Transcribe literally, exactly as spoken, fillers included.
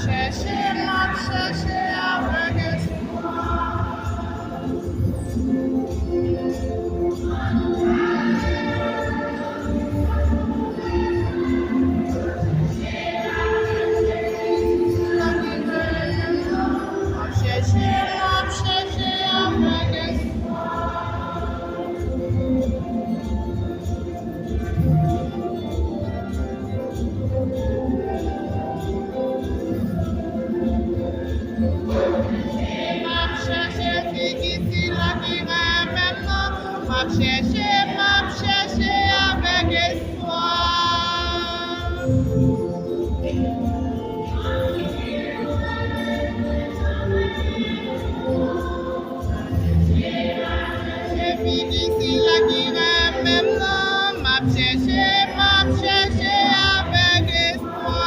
Chèche, m ap chèche avèk espwa. M ap chèche, m ap chèche avèk espwa. M ap chèche figi sila ki renmen m nan. M ap chèche, m ap chèche avèk espwa. Chèche figi sila ki renmen m nan. M ap chèche, m ap chèche avèk espwa.